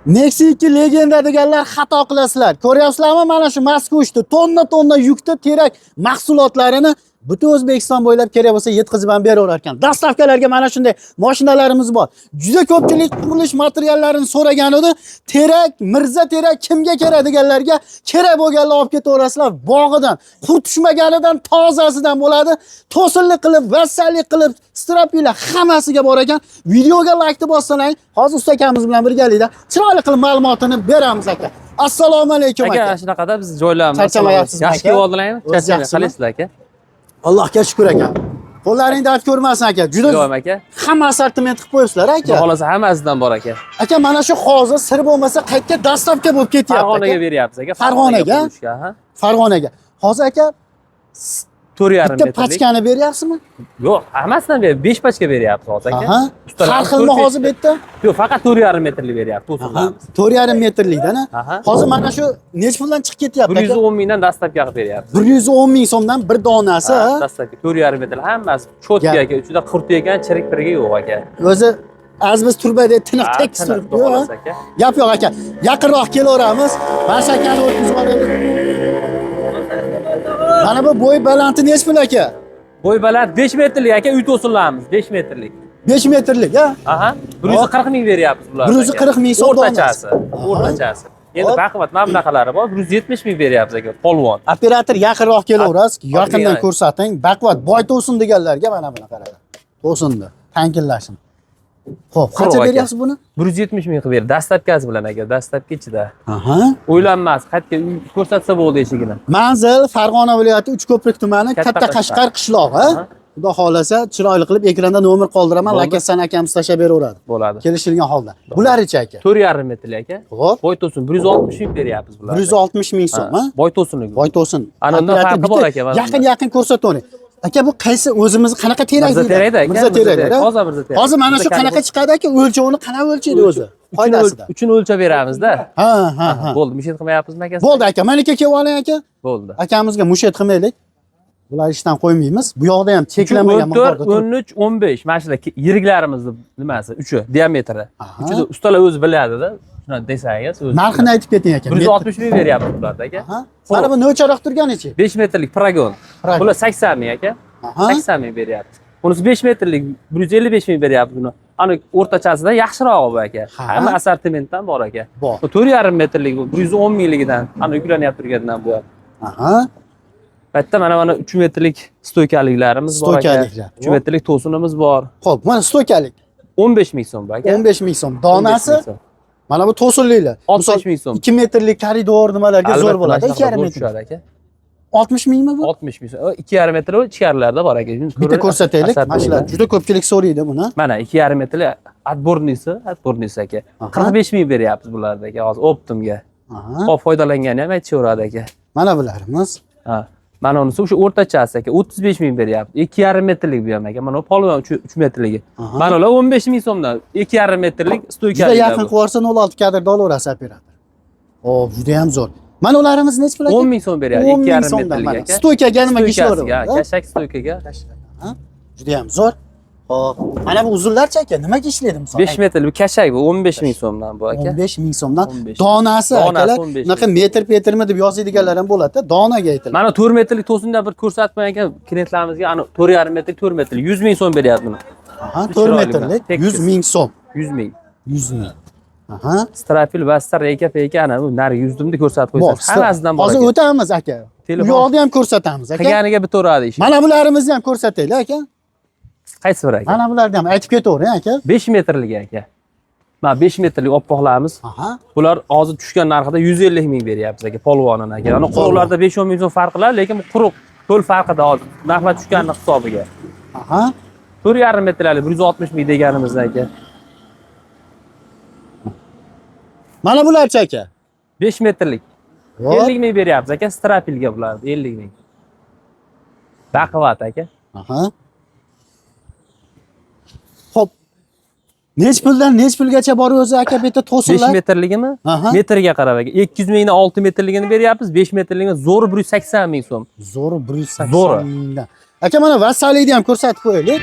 Nexia 2 legenda deganlar xato qilasizlar. Ko'ryapsizlarmi, mana shu Moskvichni tonna-tonna yukda terak mahsulotlarini butun O'zbekiston bo'ylab kerak bo'lsa yetkazib ham beraverar ekan. Dastavkalarga mana shunday mashinalarimiz bor. Juda ko'pchilik qurilish materiallarini so'ragan edi. Terak, Mirza terak kimga kerak deganlarga kerak bo'lganlar olib ketaverasizlar. Bog'idan, qurt tushmaganidan tozasidan bo'ladi. To'sinlik qilib, vassallik qilib, strapila hammasiga bor ekan. Videoga laykni bossalang, hozir usta akamiz bilan birgalikda chiroyli qilib ma'lumotini beramiz aka. Assalomu alaykum Aka, aka. Shunaqada biz joylarimiz. Charchamayapsizmi Yaxshi aka? kelib oldilarmi? O'zi Charchamay. yaxshimi? Qalaysizlar aka? Allohga shukr aka. Qo'llaring dard ko'rmasin aka. Juda Iloyim aka. hamma assortiment qilib qo'yibsizlar aka. Xudo xolasa hammasidan bor aka. Aka, mana shu hozir sir bo'lmasa qayerga dastavka bo'lib ketyapti Farg'onaga aka? beryapmiz aka. Farg'onaga? Qurishga, ha. Farg'onaga. Hozir aka 4,5 bitta metrlik. pachkani beryapsizmi? Yo'q, hammasidan ber, 5 pachka beryapmiz hozir aka. Aha. Ustalar Har xilmi to'rt hozir bu yerda? Yo'q, faqat 4,5 metrlik beryapti to'sinlarimiz. 4,5 metrlikdan. Aha. Hozir mana shu necha puldan chiqib ketyapti aka? 110 mingdan dastavka qilib beryapmiz. 110 ming so'mdan bir donasi. Ha, Ha? Dastavka 4,5 metr hammasi cho'tka Gap. aka, ichida qurt yegan, chirik pirigi yo'q aka. O'zi az biz turbadek tiniq Ha, tekis tiniq, turibdi. xudo Ha? xolasa aka. Gap yo'q aka. Yaqinroq kelaveramiz. Mana shu akani o'tkazib olaylik. Mana bu bo'yi balanti necha pul aka? Bo'y baland 5 metrlik aka, uy to'sinlarimiz 5 metrlik. 5 metrlik, ha? Aha, 140 ming beryapmiz bularni. 140 ming so'm o'rtachasi. donasi. Aha. O'rtachasi. Endi Hop. baquvvat mana bunaqalari bor. 170 ming beryapmiz aka, polvon. Operator yaqinroq kelaverasiz, yaqindan Hop, ko'rsating. Baquvvat boy to'sin deganlarga mana buni qaranglar. To'sinni, tankillashini. Xo'p, qancha Quruq aka. beryapsiz buni? 170 ming qilib berdi. Dastavkasi bilan aka, dastavka ichida. Aha. O'ylanmas, qayerga uy ko'rsatsa bo'ldi eshigini. Manzil Farg'ona viloyati Uchko'prik tumani Katta Katta Qashqar Qashqar qishlog'i. Aha. Xudo xolasa chiroyli qilib ekranda nomer qoldiraman, Bo'ldi. Lakassan akamiz tashlab beraveradi. Bo'ladi. Kelishilgan holda. Bularichi aka? 4,5 metrli aka. Xo'p, Boy to'sin 160 ming beryapmiz bularni. 160 ming so'm, ha? Boy to'sinligi. Boy to'sin. Ana undan Operator farqi bor bitta aka, mana Yaqin bunda. yaqin ko'rsatavering. Aka, bu qaysi o'zimiz qanaqa terak Mirza deyiladi? terakda aka. Mirza terak. Toza Mirza terak. Hozir mana shu Mirza qanaqa chiqadi aka? O'lchovini qanaqa o'lchaydi o'zi? Qoidasida. Uchini o'lchab beramizda. Ha, ha, ha. Bo'ldi, mushet qilmayapmizmi aka? Bo'ldi aka, maniki kelib oling aka. Bo'ldi. Akamizga mushet qilmaylik. Bular ishdan qo'ymaymiz. Bu yoqda ham cheklanmagan 14, miqdorda turibdi. 13, 15 mana shular yiriklarimizni nimasi, uchi diametri. Aha. Uchini ustalar o'zi biladida. Shuni desangiz o'zi. Narxini aytib keting aka. 160 ming beryapmiz bularda aka. Aha. Mana bu novcharoq turgan ichi. 5 metrlik Paragon. Paragon. Bular 80 ming aka. Aha. 80 ming beryapmiz. Bunisi 5 metrlik 155 ming beryapmiz buni. Ani o'rtachasidan yaxshirog'i bu aka. Ha. Hamma assortimentdan bor aka. Bor. Bu 4,5 metrlik bu 110 mingligidan, ana yuklanyapti turganidan bu. Aha. Bu yerda mana 3 metrlik stoykaliklarimiz bor aka. Stoykaliklar. 3 metrlik to'sinimiz bor. Xo'p, mana stoykalik. 15 ming so'm bu aka. 15 ming so'm. Donasi 15 ming so'm. mana bu to'sinliklar. 60 ming so'm. 2 metrlik koridor nimalarga zo'r Albatta, bo'ladi. mana shunaqa 2,5 zo'r metr. tushadi aka. 60 mingmi bu? 60 ming so'm. 2,5 metr ichkarilarda bor aka. Bitta ko'rsataylik. Mana shular juda ko'pchilik so'raydi buni. Mana 2,5 metrli отборныйsi, отборныйsi aka. Aha. 45 ming beryapmiz bularni aka hozir optimga. Aha. Hop foydalangani ham aytishaveradi aka. Mana bularimiz. Ha. Mana unisi o'sha o'rtachasi aka 35 ming beryapti. 2,5 metrlik bu ham aka. Mana bu polvon 3 metrligi. Aha. Mana ular 15 ming so'mdan 2,5 metrlik stoyka. Juda yaqin qilib yuborsa 06 kadrda olaverasiz operator. Xo'p, juda ham zo'r. Mana ularimiz necha pul aka? 10 ming so'm beryapti. 10 ming 2,5 so'mdan metrlik mana. aka. Stoykaga nimaga Stoykasiga, ishlayveradi? kashak stoykaga. Juda ham zo'r. Xo'p, mana bu uzunlarchi aka nimaga ishlaydi misol? 5 metrlik bu kashak bu 15 ming so'mdan bu aka. 15 ming so'mdan 15. donasi Donasi akalar. 15 ming. Bunaqa metr petrmi deb yozadiganlar ham bo'ladi-da, donaga aytiladi. Mana 4 metrlik to'sindan bir ko'rsatmay aka klientlarimizga ana 4,5 metrlik 4 metrlik 100 ming so'm beryapti buni. Aha, 4 Chiroyli metrlik tekis. 100 ming so'm. 100 ming. 100 ming. Aha. Strafil, vastar, reyka, peyka ana bu narigi yuzimni ko'rsatib Bor. qo'ysangiz hammasidan bor. Hozir aka. o'tamiz aka. Bu Telefon- yoqni ham ko'rsatamiz aka. Qilganiga bitaveradi ishi. Mana bularimizni ham ko'rsataylik aka. Qaysi biri aka? Mana bularni ham aytib ketavering aka. 5 metrlik aka. Mana 5 metrlik oppoqlarimiz. Aha. Bular hozir tushgan narxida 150 ming beryapmiz aka polvonini aka. Ana quruqlarda 5-10 ming so'm farqi lar, lekin bu quruq to'l farqida hozir narxlar tushganini hisobiga. Aha. 4,5 metrlik 160 ming deganimizda aka. Mana bularchi aka. 5 metrlik Hop. 50 ming beryapmiz aka strapilga bularni 50 ming. Baquvvat aka. Aha. Xo'p. Nech puldan nech pulgacha bor o'zi aka bu yerda 5 to'sinlar? metrligimi? Aha. Metrga qarab aka. 200 mingdan 6 metrligini beryapmiz, 5 metrligini zo'ri 180 ming so'm. Zo'ri 180 Zo'ri. mingdan. Aka mana vassalikni ham ko'rsatib qo'yaylik.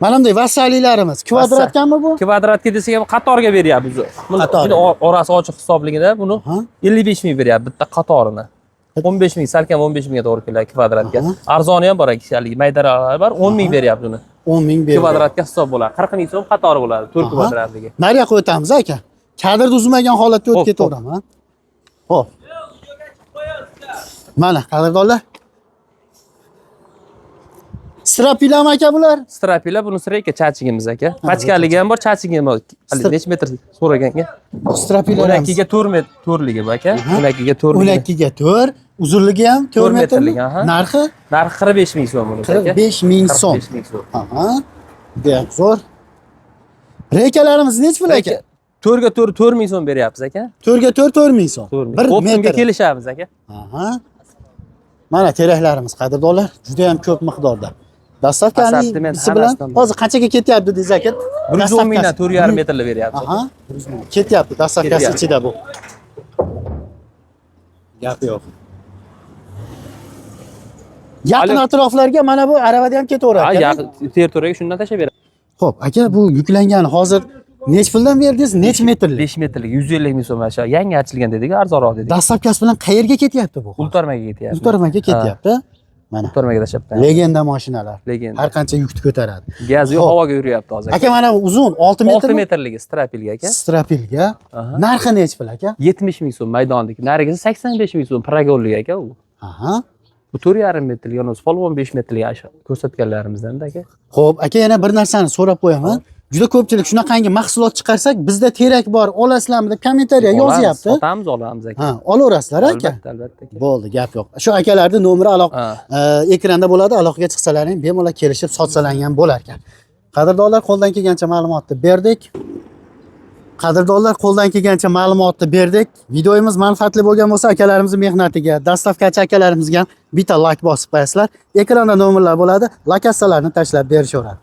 Mana bunday vassalilarimiz. Kvadratgami bu? Kvadratga desak ham qatorga beryapmiz. Buni Qatorga. buni orasi ochiq hisobligida buni Aha. 55 ming beryapti bitta qatorini. 15 ming, salkam 15 mingga to'g'ri keladi kvadratga. Aha. Arzoni ham bor aka, haligi maydalari bor, 10 ming beryapti uni. 10 ming berdi. Kvadratga hisob bo'ladi. 40 ming so'm qatori bo'ladi, 4 Aha. kvadratligi. Nariyoqqa o'tamiz aka. Kadrni uzmagan holatda o'tib Xo'p, ketaveraman. Xo'p. Mana qadrdonlar. Strapilami aka bular? Strapila buni sirayka chachigimiz aka. Pachkaligi ham bor, chachigi ham bor. Hali necha metr so'raganga? Strapilarimiz. 12 ga 4 metr to'rligi bu aka. 12 ga 4. 12 ga 4, uzunligi ham 4 4 metrlik. metrlik, aha. Narxi Narxi 45 ming so'm buni aka. 45 ming so'm. 45 ming so'm. Aha. Judayam zo'r. Reykalarimiz nechi pul aka? 4 ga 4 4 ming so'm beryapmiz aka. 4 ga 4 4 ming so'm. 4 ming. 1 O'ptimga metr. kelishamiz aka. Aha. Mana teraklarimiz qadrdonlar, juda ham ko'p miqdorda. Dastavkaning Assortiment bilan hammasidan bor. hozir qanchaga ketyapti dedingiz aka? 110 mingdan 4,5 metrli beryapmiz. Aha. Ketyapti dastavkasi Ketyapti. ichida bu. Gap yo'q. Yaqin Alo. atroflarga mana bu aravada ham ketaveradi. Ha, aka. yaqin territoriyaga shundan tashlab beramiz. Xo'p, aka bu yuklangani hozir nech puldan berdingiz? Nech metrlik? 5 metrlik 150 ming so'm mana shu yangi ochilgan dedik, arzonroq dedik. Dastavkasi bilan qayerga ketyapti bu? Ultarmaga ketyapti. Ultarmaga ketyapti. Mana Ultarmaga tashlab qo'yamiz. legenda mashinalar. Legenda. Har qancha yukni ko'taradi. Gaz yo'q, Xo'p. havoga yuryapti hozir. Aka mana bu uzun 6 6 metrmi? metrligi strapilga aka. Strapilga. Aha. Narxi nech pul aka? 70 ming so'm maydonniki. Narigisi 85 ming so'm progonlik aka u. Aha. Bu 4,5 metrlik, ya'ni polvon 5 metrlik shu ko'rsatganlarimizdan aka. Xo'p, aka yana bir narsani so'rab qo'yaman. Juda ko'pchilik shunaqangi mahsulot chiqarsak, bizda terak bor, olasizlarmi deb kommentariya Olamiz, yozyapti. Sotamiz, olamiz aka. Ha, olaverasizlar aka. Albatta, albatta aka. Bo'ldi, gap yo'q. Shu akalarning nomeri aloq Ha. ekranda bo'ladi, aloqaga chiqsalaring bemalol kelishib sotsalaring ham bo'lar ekan. Qadrdonlar, qo'ldan kelgancha ma'lumotni berdik. Qadrdonlar, qo'ldan kelgancha ma'lumotni berdik. Videomiz manfaatli bo'lgan bo'lsa, akalarimizning mehnatiga, dastavkachi akalarimizga ham bitta like bosib qo'yasizlar. Ekranda nomerlar bo'ladi, lokatsiyalarni tashlab berishaveradi.